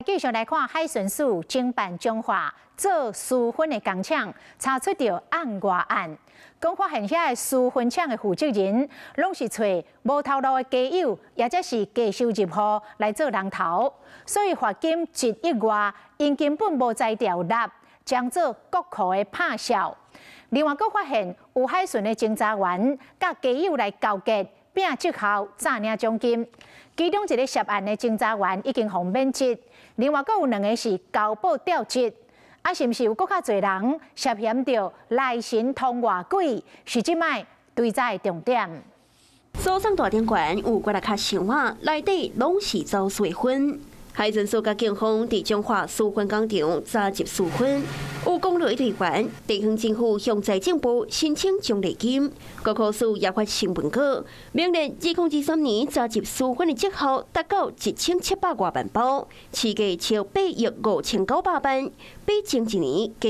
繼續來看海巡署偵辦彰化做私分的工廠，查出著案外案。講發現遐个私分廠的負責人，攏是揣無頭路的家友，抑者是低收入戶來做人頭，所以罰金1億外，𪜶根本無才調納，將做國庫的拍數。另外，閣發現有海巡的偵查員佮家友來勾結，拚績效詐領獎金。其中一个涉案的偵查員已經予免職，另外閣有兩个是交保調職。啊，是毋是有閣較濟人涉嫌著內神通外鬼？是這擺追查的重點。訴訟大頂懸有幾若跤箱仔，內底攏是走私的薰。海巡署佮警方佇彰化私薰工廠查緝私薰，有公路的隊員，地方政府向財政部申請獎勵金。國庫署也發新聞稿，明年2023年查緝私薰的績效達到1700外萬包，市價超8億5900萬，比前一年加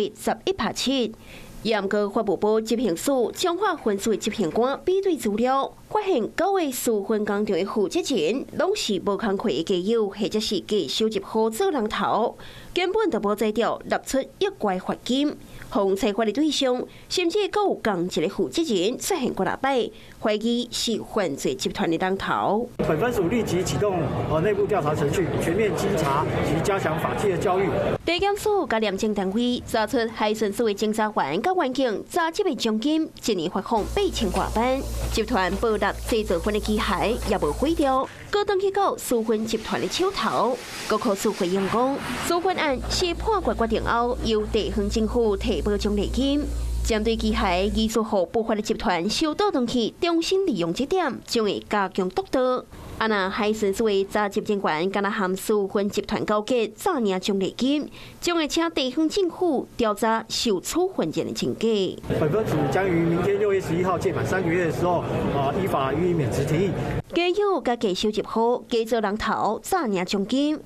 11.7%。嚴格法務部執行署彰化分署的執行官比對資料，發現九个私薰工廠的負責人攏是無工課的家友，或者是低收入戶做人頭，根本就無才調納出億外罰金。予裁罰的對象，甚至閣有仝一个負責人出現幾若擺，懷疑是犯罪集團的人頭。本分署立即啟動內部調查程序，全面偵查及加強法紀的教育。地檢署佮廉政單位查出海巡署的偵查員佮員警詐集的獎金，一年發放8000外萬。集團暴納製造薰的機械也無毀掉，閣轉去到私薰集團的手頭。國庫署回應講，私薰案是判決決定後，由地方政府提報獎勵金。針對機械技術予不法的集團收倒轉去，重新利用這點，將會加強督導。啊，若海巡署的查緝人員敢若和私薰集團勾結，詐領獎勵金，將會請地方政府調查受處分人的情假。本分署將於明天6月11號屆滿3個月的時候，依法予以免職停役。家友佮低收入戶，假做人頭，詐領獎金，予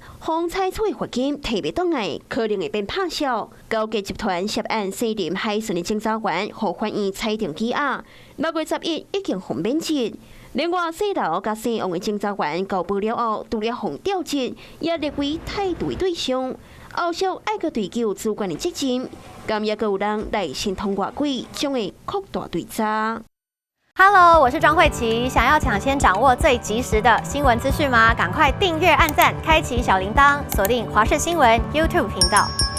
採取的罰金提袂轉來，可能會變拍數。勾結集團涉案西林海巡的偵查員，予法院裁定羈押，6月11已經予免職。另外，西樓佮西旺的偵查員交保了後，除了予調職，也列為汰除對象。後續愛閣追究主管的責任，敢猶閣有人來神通外鬼，將會擴大追查。 Hello，我是莊慧琪。想要搶先掌握最及時的新聞資訊嗎？趕快訂閱、按讚、開啟小鈴鐺，鎖定華視新聞 YouTube 頻道。